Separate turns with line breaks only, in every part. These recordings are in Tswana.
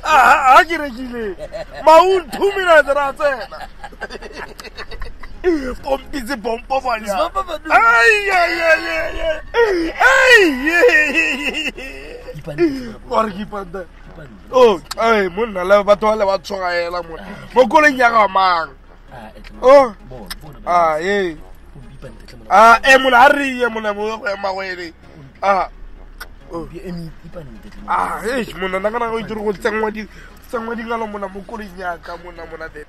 A ke rekile maun 2 minutes ra tsena pompitse pompo bana ai ai ai ai ai gore ke ipanta oh ai monna le batho ba le ba tshogaela monna mo koloing ya ga mang oh ah eh ah e monna a re ye monna mo go ema go ene ah ah eh monna nna kana go itse go tsengwa di tsengwa dingalo monna mo koloing ya ka monna monna be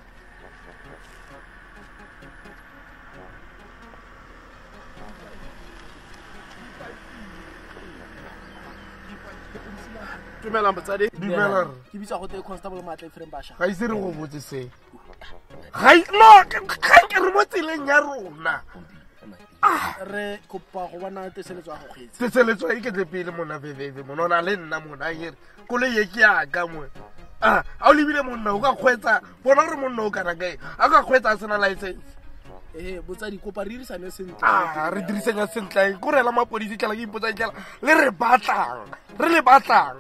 Dumela motsadi.
Dumela.
Ke bitsa go te Constable Matla Ephraim Basha.
Ga ise re go botse se. Ga no ga ke re mo tseleng ya rona.
Re kopa go bona teseletso ya go kgweetsa.
Teseletso e ke tle pele mona bebebe mona ona le nna mona here. Koloi e ke ya ka mo. Ah, a o lebile monna o ka kgweetsa bona gore monna o kana kae. A ka kgweetsa a sena license.
Eh botsadi kopa re dirisane sentle.
Ah, re dirisanya sentle. Ko rela mapodisi tlala ke ipotsa tlala le re batlang. Re le batlang.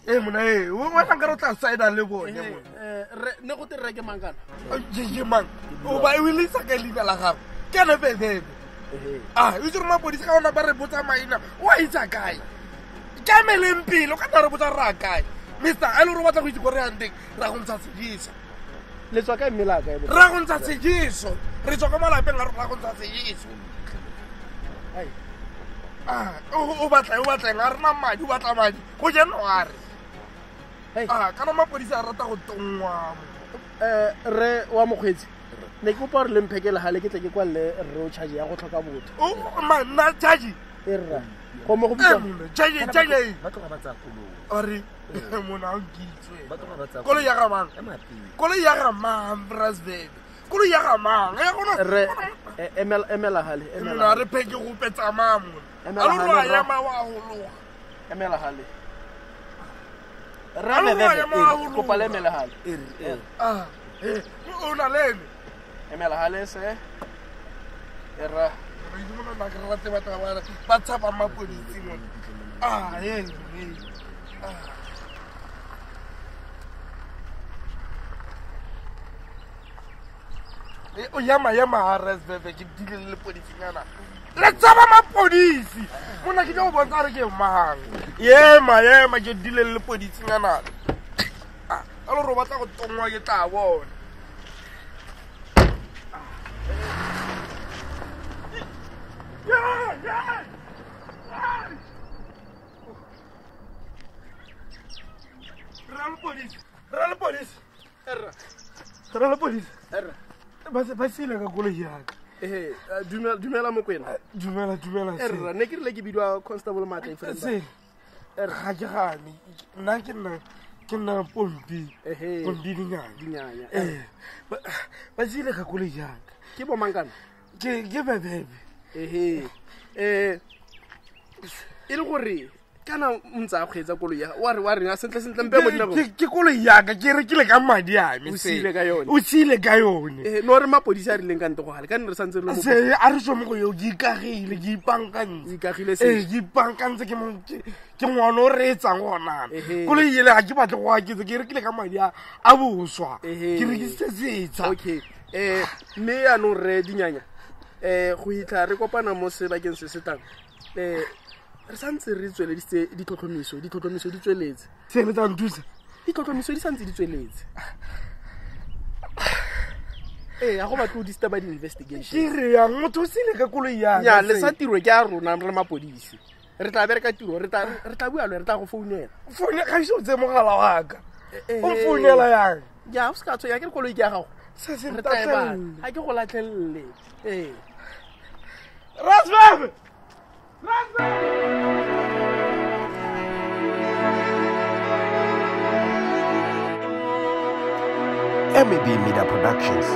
Eh mona eh o batla ka re tla side le bone mona.
Eh re ne go te re ke mang kana?
Ke mang? O ba o le sa ka leina la gago. Ke ene bebebe. Ah, o itse re mapodisi ka ona ba re botsa maina. O a itsa kae? Ke emeleng pele o ka nna re botsa ra kae. Mister, a le re batla go itse gore re yang teng, ra go ntsha sejeso.
Le tswa kae mme la kae?
Ra go ntsha sejeso. Re tswa ka malapeng a ra go ntsha sejeso.
Ai.
Ah, o batla a rena madi, o batla madi. Go January. Ah, kana mapodisi a rata go tongwa.
Re wa mokgweetsi. Ne ke kopa gore le mphekele gale ke tle ke kwalle re o charge ya go tlhoka botho.
O ma nna charge?
E rra. Go mo go bitsa.
Charge charge.
Ba tloga ba tsaya koloi.
Ore mona o nkitswe.
Ba tloga ba tsaya.
Koloi ya ga mang? Koloi ya ga mang, Brasbebe? Koloi ya ga mang? Ya gona.
Re emela gale, emela.
Nna re pheke go petsa mamo.
Emela gale.
A lo ya ma wa hologa.
Emela gale. Re bebebe kopa le emela gale.
Ah, o na le ene.
Emela gale se. Era.
Re itse mona nna ke rate batho ba tshaba mapodisi mona. Ah, eh. O yama yama RSVV ke dile le lepodisinyana. Le tshaba mapodisi. Mona ke tlo go bontsha re ke mang. Yema yema ke dile le lepodisinyana. Ah, a lo re batla go tongwa ke tla bona. Yeah, yeah. Rra lepodisi.
Erra.
Ba sile ka koloi ya ka.
Eh, dumela Mokwena.
Dumela.
Erra, ne ke rile ke bidiwa Constable Matla Ephraim.
Se. Erra ga ke gane. Nna ke nna Pompi. Pompi Dinyanya. Eh. Ba sile ka koloi ya ka.
Ke bo mang kana?
Ke bebebe.
Ehe. E le gore kana o ntse a kgweetsa koloi ya wa re sentle sentle mpe mo dinako.
Ke koloi ya ka ke rekile ka madi a me.
O siile ka yone.
O siile ka yone.
Eh no re mapodisi a rileng ka nte go gale ka nne re santse re le mo.
Se a re tswe mo go yo ke ikagile ke ipankantse.
Ikagile se.
Eh ke ipankantse ke mo ke ngwana o reetsang gona. Koloi ele ga ke batle go aketse ke rekile ka madi a boswa. Ke rekisitse setsa.
Okay. Mme yaanong re Dinyanya. Go hitlha re kopana mo sebakeng se se tlang. Re santse re tsweleditse ditlhotlhomiso di tsweletse.
Se le tla nthusa?
Ditlhotlhomiso di santse di tsweletse. Eh, a go batla go disturb di investigation.
Ke re yang motho o sile ka koloi ya.
Nya le sa tiro ke a rona re mapodisi. Re tla bereka tiro, re tla bua le re tla go founela.
Founela ga ise o tse mogala wa ka. O founela yang?
Ya o ska tswa ya ke koloi ke ya gago.
Se se
re tla e ba. Ga ke go latlhelele. Eh.
Rasbebe.
MEB Media Productions.